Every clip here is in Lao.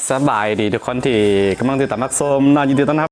ສະບາຍດີທຸກຄົນທີ່ກຳລັງຕິດຕາມຮັບຊົມເນາະ, ຍິນດີຕ້ອນຮັບ.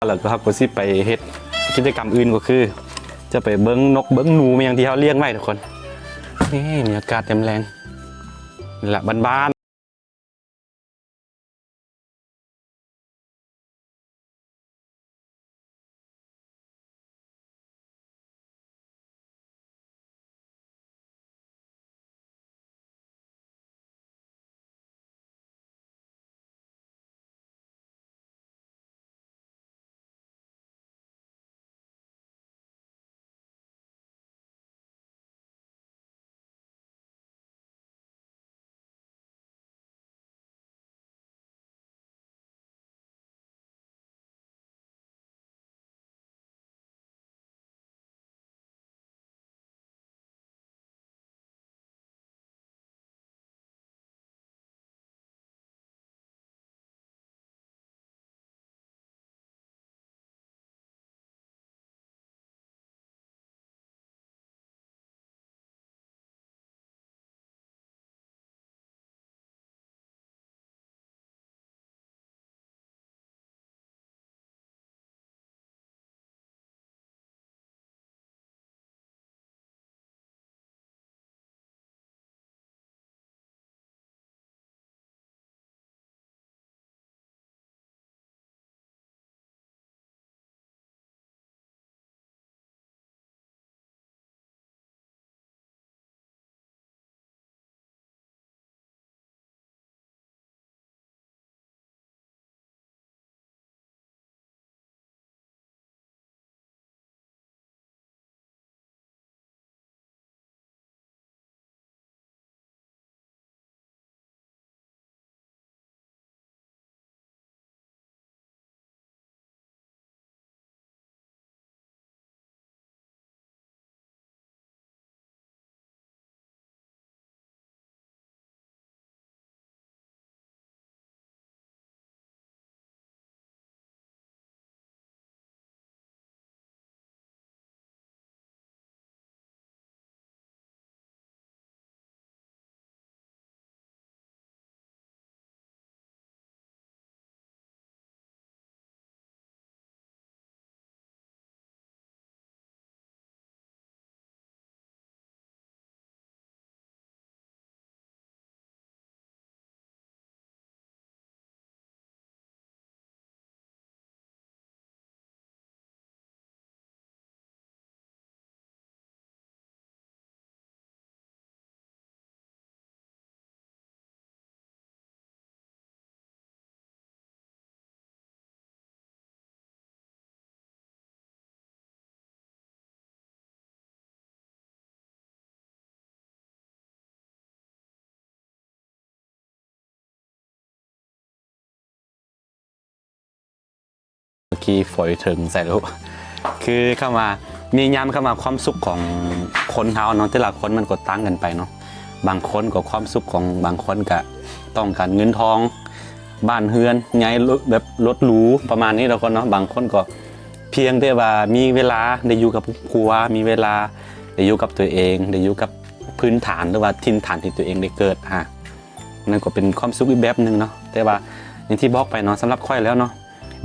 ແລ້ວກໍເຮົາກໍຊິໄປເຮັດກິດຈະກຳອື່ນ ກໍຄືຈະໄປເບິ່ງນົກເບິ່ງໜູ ແມ່ນຫຍັງທີ່ເຮົາລ້ຽງໄວ້ທຸກຄົນ. ນີ້ບັນຍາກາດຍາມແລງ ນີ້ລະບ້ານໆ. ກີ້ຝອຍເຖິງໃສ່ລູກ ຄືຄຳວ່າ ນິຍາມຄຳວ່າຄວາມສຸກຂອງຄົນເຮົາເນາະ ແຕ່ລະຄົນມັນກໍຕ່າງກັນໄປເນາະ. ບາງຄົນກໍຄວາມສຸກຂອງ ບາງຄົນກະຕ້ອງການເງິນທອງ ບ້ານເຮືອນໃຫຍ່ ແບບລົດຫຼູ ປະມານນີ້ທຸກຄົນເນາະ. ບາງຄົນກໍພຽງແຕ່ວ່າມີເວລາໄດ້ຢູ່ກັບຄອບຄົວ ມີເວລາໄດ້ຢູ່ກັບຕົວເອງ ໄດ້ຢູ່ກັບພື້ນຖານ ຫຼືວ່າຖິ່ນຖານທີ່ຕົວເອງໄດ້ເກີດ ອາ ນັ້ນກໍເປັນຄວາມສຸກອີກແບບໜຶ່ງເນາະ. ແຕ່ວ່າຢ່າງທີ່ບອກໄປເນາະ ສຳລັບຂ້ອຍແລ້ວເນາະ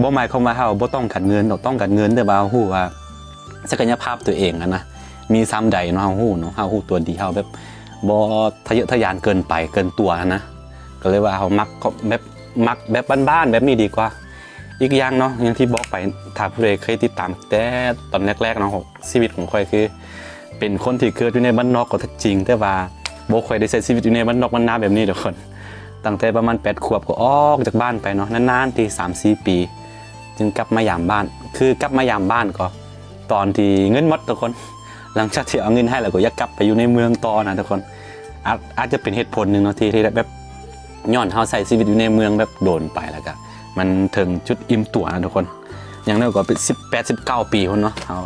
ບໍ່ໝາຍຄວາມວ່າເຮົາບໍ່ຕ້ອງການເງິນດອກ ຕ້ອງການເງິນ ແຕ່ວ່າເຮົາຮູ້ວ່າສັກກະຍະພາບຕົວເອງຫັ້ນນະ ມີສ່ຳໃດເນາະ ເຮົາຮູ້ເນາະ ເຮົາຮູ້ຕົວດີ ເຮົາແບບບໍ່ທະເຍີະທະຍານເກີນໄປ ເກີນຕົວຫັ້ນນະ. ກໍເລີຍວ່າເຮົາມັກ ກໍແບບ ມັກແບບບ້ານໆແບບນີ້ດີກວ່າ. ອີກຢ່າງເນາະ ຢ່າງທີ່ບອກໄປ ຖ້າຜູ້ໃດເຄີຍຕິດຕາມແຕ່ຕອນແລກໆເນາະ ຊີວິດຂອງຂ້ອຍຄືເປັນຄົນທີ່ເກີດຢູ່ໃນບ້ານນອກກໍແທ້ຈິງ ແຕ່ວ່າບໍ່ຄ່ອຍໄດ້ໃຊ້ຊີວິດຢູ່ໃນບ້ານນອກບ້ານນາແບບນີ້ທຸກຄົນ. ຕັ້ງແຕ່ປະມານແປດຂວບກໍອອກຈາກບ້ານໄປເນາະ ນານໆທີສາມສີ່ປີ ຈຶ່ງກັບມາຢາມບ້ານ. ຄືກັບມາຢາມບ້ານກໍຕອນທີ່ເງິນໝົດທຸກຄົນ ຫຼັງຈາກທີ່ເອົາເງິນໃຫ້ແລ້ວກໍຢາກກັບໄປຢູ່ໃນເມືອງຕໍ່ນະທຸກຄົນ. ອາດ ອາດຈະເປັນເຫດຜົນໜຶ່ງເນາະ ທີ່ ທີ່ແບບຍ້ອນເຮົາໃຊ້ຊີວິດຢູ່ໃນເມືອງແບບດົນໄປ ແລ້ວກະມັນເຖິງຈຸດອີ່ມຕົວນະທຸກຄົນ. ຢ່າງໜ້ອຍກໍເປັນສິບແປດ ສິບເກົ້າປີພຸ້ນເນາະ ເຮົາ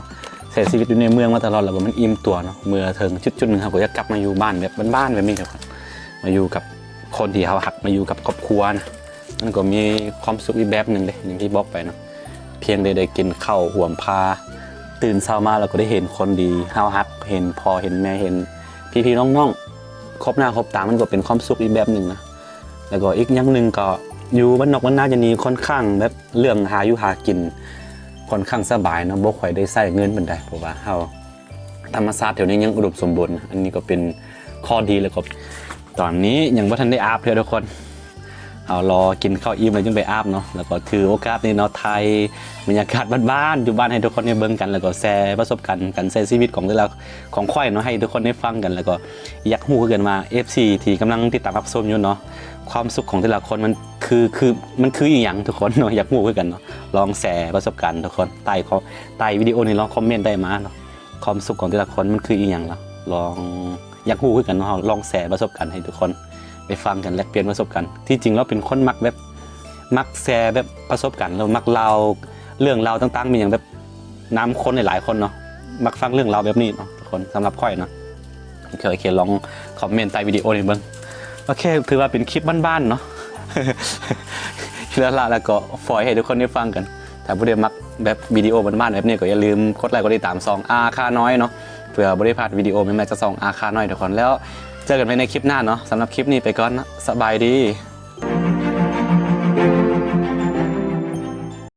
ໃຊ້ຊີວິດຢູ່ໃນເມືອງມາຕະຫຼອດ ແລ້ວກໍມັນອີ່ມຕົວເນາະ. ເມື່ອເຖິງຈຸດໆໜຶ່ງ ເຮົາກໍຢາກກັບມາຢູ່ບ້ານແບບບ້ານໆແບບນີ້ທຸກຄົນ ມາຢູ່ກັບຄົນທີ່ເຮົາຮັກ ມາຢູ່ກັບຄອບຄົວນະ. ມັນກໍມີຄວາມສຸກອີກແບບໜຶ່ງເດ້ ຢ່າງທີ່ບອກໄປເນາະ ພຽງແຕ່ໄດ້ກິນເຂົ້າຮ່ວມພາ ຕື່ນເຊົ້າມາແລ້ວກໍໄດ້ເຫັນຄົນທີ່ເຮົາຮັກ ເຫັນພໍ່ເຫັນແມ່ ເຫັນພີ່ໆນ້ອງໆ ຄົບໜ້າຄົບຕາ ມັນກໍເປັນຄວາມສຸກອີກແບບໜຶ່ງນະ. ແລ້ວກໍອີກຢ່າງໜຶ່ງກໍຢູ່ບ້ານນອກບ້ານນາຈະນີ້ ຂ້ອນຂ້າງແບບເລື່ອງຫາຢູ່ຫາກິນຂ້ອນຂ້າງສະບາຍເນາະ ບໍ່ຄ່ອຍໄດ້ໃຊ້ເງິນປານໃດ ເພາະວ່າເຮົາ ທຳມະຊາດແຖວນີ້ຍັງອຸດົມສົມບູນ. ອັນນີ້ກໍເປັນຂໍ້ດີ ແລ້ວກໍຕອນນີ້ຍັງບໍ່ທັນໄດ້ອາບເທື່ອທຸກຄົນ ເຮົາລໍກິນເຂົ້າອີ່ມແລ້ວຈຶ່ງໄປອາບເນາະ. ແລ້ວກໍຖືໂອກາດນີ້ເນາະ ຖ່າຍບັນຍາກາດບ້ານໆ ຢູ່ບ້ານໃຫ້ທຸກຄົນໄດ້ເບິ່ງກັນ ແລ້ວກໍແຊປະສົບການການໃຊ້ຊີວິດຂອງແຕ່ລະ ຂອງຂ້ອຍເນາະ ໃຫ້ທຸກຄົນໄດ້ຟັງກັນ. ແລ້ວກໍຢາກຮູ້ຄືກັນວ່າ ເອັຟຊີ ທີ່ກຳລັງຕິດຕາມຮັບຊົມຢູ່ເນາະ ຄວາມສຸກຂອງແຕ່ລະຄົນມັນຄື ຄື ມັນຄືອີ່ຫຍັງທຸກຄົນເນາະ ຢາກຮູ້ຄືກັນເນາະ. ລອງແຊປະສົບການທຸກຄົນ ໃຕ້ ໃຕ້ວິດີໂອນີ້ລອງຄອມເມັນໄດ້ມາເນາະ ຄວາມສຸກຂອງແຕ່ລະຄົນມັນຄືອີ່ຫຍັງລະ ລອງ ຢາກຮູ້ຄືກັນເນາະ. ເຮົາລອງແຊປະສົບການໃຫ້ທຸກຄົນໄດ້ຟັງກັນ ແລກປ່ຽນປະສົບການ. ທີ່ຈິງແລ້ວເປັນຄົນມັກແບບ ມັກແຊແບບປະສົບການ ແລ້ວມັກເລົ່າເລື່ອງລາວຕ່າງໆ ມີຫຍັງແບບນຳຄົນຫຼາຍໆຄົນເນາະ ມັກຟັງເລື່ອງລາວແບບນີ້ເນາະທຸກຄົນ. ສຳລັບຂ້ອຍເນາະ ໂອເຄ ໂອເຄ ລອງຄອມເມັນໃຕ້ວິດີໂອນີ້ເບິ່ງ. ໂອເຄ ຖືວ່າເປັນຄລິບບ້ານໆເນາະ ແລ້ວລະ ແລ້ວກໍຝອຍໃຫ້ທຸກຄົນໄດ້ຟັງກັນ. ຖ້າຜູ້ໃດມັກແບບວິດີໂອບ້ານໆແບບນີ້ ກໍຢ່າລືມກົດໄລກົດຕິດຕາມຊ່ອງອາຄານ້ອຍເນາະ ເພື່ອບໍ່ໄດ້ພາດວິດີໂອໃໝ່ໆຈາກຊ່ອງອາຄານ້ອຍທຸກຄົນ. ແລ້ວເຈີກັນໃໝ່ໃນຄລິບໜ້າເນາະ. ສຳລັບຄລິບນີ້ໄປກ່ອນເນາະ ສະບາຍດີ.